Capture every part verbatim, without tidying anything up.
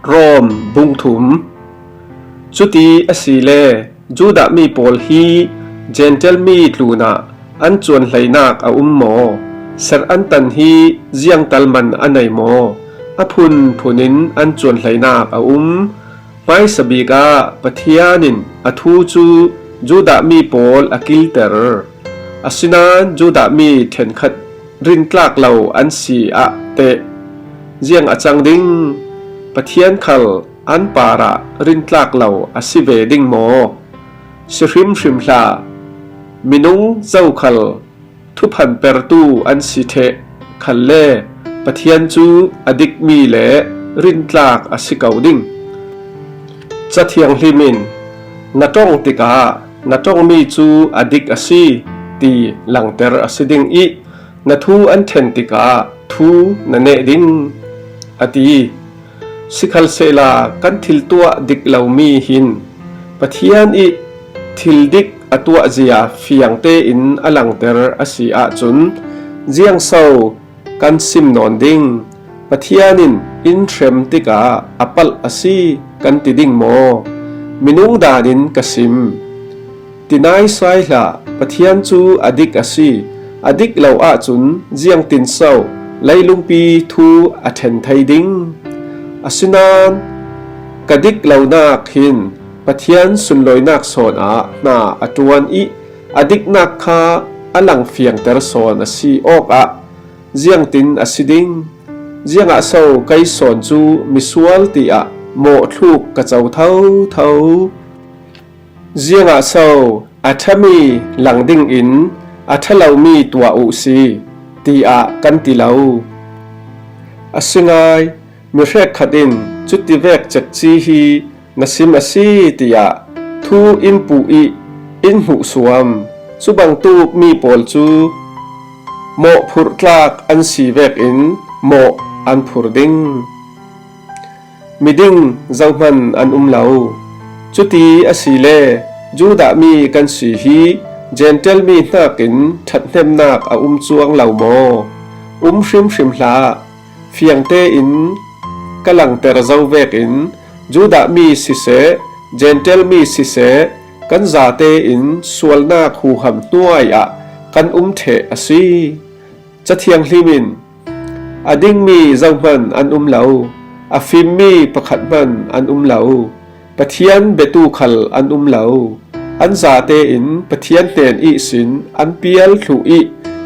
Rom bung thum. Cuti asile Judah mi pawl hi Gentile mi tlunah an cuanhleinak a um maw? Serh an tan hi ziangtal man a nei maw? A phunphun in an cuanhleinak a um. Hmaisa bik ah Pathian in a thu cu Judah mi pawl a kilter. Asinain Judah mi ṭhenkhat rintlak lo an si ah teh ziang a cang ding? Pathian khal an parah rintlak lo a si ve ding maw? Si hrimhrim hlah. Minung zokhal thuphanpertu an si ṭheh khalle Pathian cu a dikmi le rintlak a si ko ding. Ca Thianghlim in, "Na ṭong tikah na ṭongmi cu a dik a si," ti langter a si ding i, "Na thu an ṭhen tikah thu na neh ding," a ti. Sikhalsehla kan thil tuah dik lomi hin Pathian i thil dik a tuahzia fiang tein a langter a si ahcun, ziangso kan sim nawn ding? Pathian in in hrem tikah a palh a si kan ti ding maw? Minung dan in ka sim. Ti naisai hlah, Pathian cu a dik a si. A dik lo ahcun ziangtinso leilungpi thu a ṭhen thei ding? Asinain ka dik lonak hin Pathian sunlawinak sawn ah hna a ṭuan i, a diknak kha a langfiangter sawn a si awkah ziangtin a si ding? Ziangah so kei sawn cu misual tiah mawhthluk ka co thotho? Ziangah so a ṭhami lang dingin a ṭha lomi tuah uh si, tiah kan ti lo? A si ngai, mi hrekkhat in cuti vek cekci hi na sim a si, tiah thu in puh i in hmuhsuam. Cu bangtuk mi pawl cu mawhphurh tlak an si vekin mawh an phur ding. Miding zohman an um lo. Cuti asile Judah mi kan si hi Gentile mi hnakin ṭhathnemnak a um cuang lo maw? Um hrimhrim hlah. Fiang tein ka langter zo vekin Judah mi siseh, Gentile mi siseh, kan zatein sualnak huham hnuai ah kan um ṭheh a si. Ca Thianghlim in, "A dingmi zohman an um lo, a fimmi pakhat hman an um lo, Pathian biatu khal an um lo. An zatein Pathian hnen ihsin an pial thluh i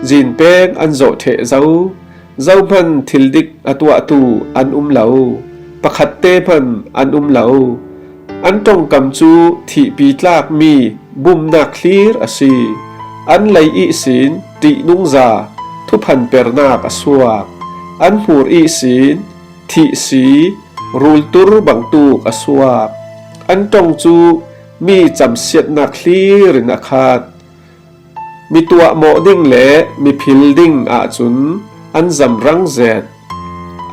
zinpeng an zawh ṭheh zo. Zohman thil dik a tuahtu an um lo, pakhatte hman an um lo. An ṭongkam cu thihpi tlakmi bumnak thlir a si. An lei ihsin ṭihnungza thuphanpernak a suak. An hmur ihsin thihsi rultur bangtuk a suak. An ṭong cu mi camsiatnak thlir in a khat. Mi tuahmawh ding le mi phil ding ahcun an zamrang zet.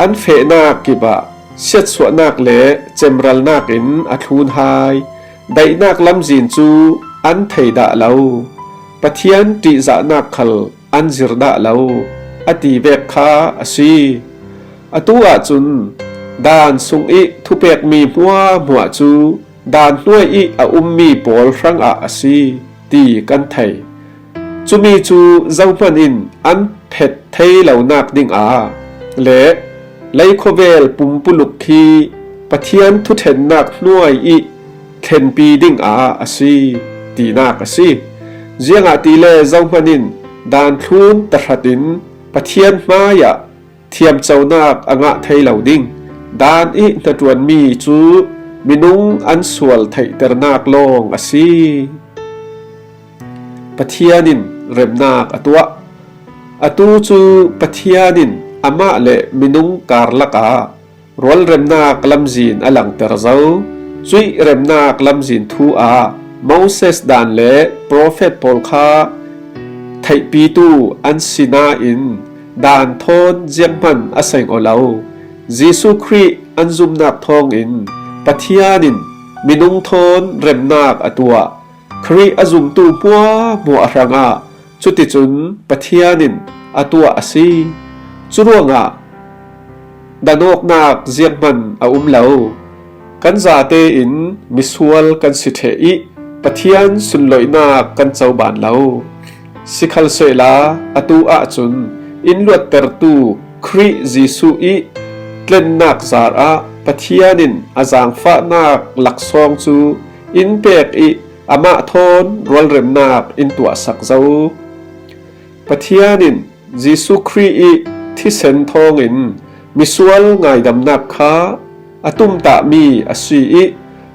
An fehnak kip ah siatsuahnak le cemralnak in a thlun hai. Daihnak lamzin cu an thei dah lo. Pathian ṭihzahnak khal an zir dah lo," a ti vek kha a si. Atu ahcun, "Daan sung i thupekmi hmuahhmuah cu Daan hnuai i a ummi pawl hrangah a si," ti kan thei. Cumi cu zohman in an phet thei lonak dingah le lei khuavel pumpuluk khi Pathian thuṭhennak hnuai i thlenpi dingah a si, tinak a si. Ziangahtile zohman in Daan thlun tahratin Pathian hmaiah thiamconak a ngah thei lo ding. Daan i hnaṭuanmi cu minung an sual theihternak lawng a si. Pathian in remnak a tuah. Atu cu Pathian in amah le minung karlak ah rualremnak lamzin a langter zo. Cuih remnak lamzin thu ah Moses Daan le profet pawl kha theihpitu an si nain, Daan thawn zianghman a seng aw lo. Jesuh Khrih an zumhnak thawngin Pathian in minung thawn remnak a tuah. Khrih a zumtu hmuahhmuah hrangah cuticun Pathian in a tuah a si. Curuangah danawknak zianghman a um lo. Kan zate in misual kan si ṭheh ih Pathian sunloihnak kan coban lo. Sikhalsehla atu ahcun in luattertu Khrih Jesuh ih tlennak zarah Pathian in a zaangfahnak laksawng cu in pek ih amah thawn rualremnak in tuahsak zo. Pathian in Jesuh Khrih ih thisen thawngin misual ngaidamnak kha a tumtahmi a si ih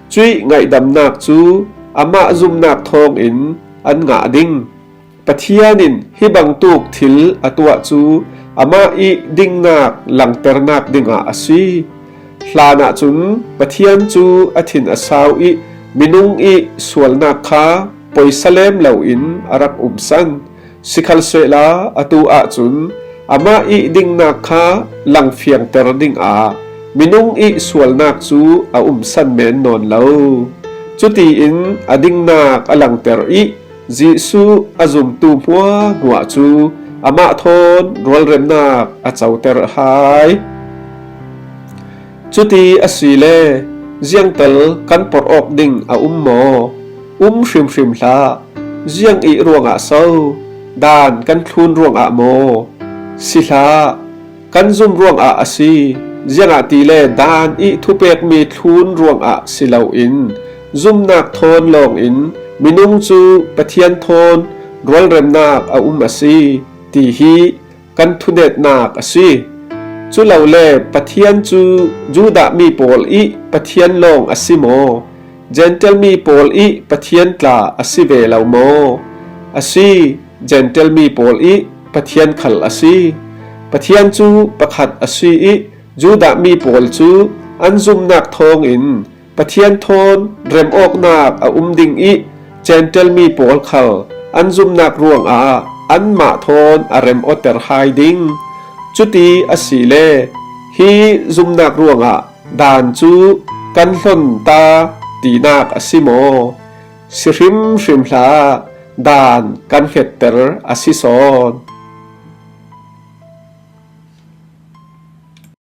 cuih ngaihdamnak cu amah zumnak thawngin an ngah ding. Pathian in hi bangtuk thil a tuah cu amah ih dingnak langternak dingah a si. Hlan ahcun Pathian cu a thin a sau ih minung ih sualnak kha poisa lem loin a rak umsan. Sikhalsehla atu ahcun amah ih dingnak kha langfiangter dingah minung ih sualnak cu a umsan men nawn lo. Cutiin a dingnak a langter ih Jesuh a zumtu hmuahhmuah cu amah thawn rualremnak a coter hai. Cuti asile ziangtal kan porh awk ding a um maw? Um hrimhrim hlah. Ziang ih ruangah so? Daan kan thlun ruangah maw? Si hlah. Kan zum ruangah a si. Ziangahtile daan ih thupekmi thlun ruangah si loin zumnak thawn lawngin minung cu Pathian thawn rualremnak a um a si, ti hi kan thunetnak a si. Culole Pathian cu Judah mi pawl ih Pathian lawng a si maw? Jentail mi pawl ih Pathian tla a si ve lo maw? A si, Jentail mi pawl ih Pathian khal a si. Pathian cu pakhat a si ih Judah mi pawl cu an zumnak thawngin Pathian thawn rem awknak a um ding ih Jentail mi pawl khal an zumnak ruangah anmah thawn a rem awter hai ding. Cuti asile hi zumnak ruangah daan cu kan hlon ta tinak a si maw? Si hrimhrim hlah, daan kan hletter a si sawn.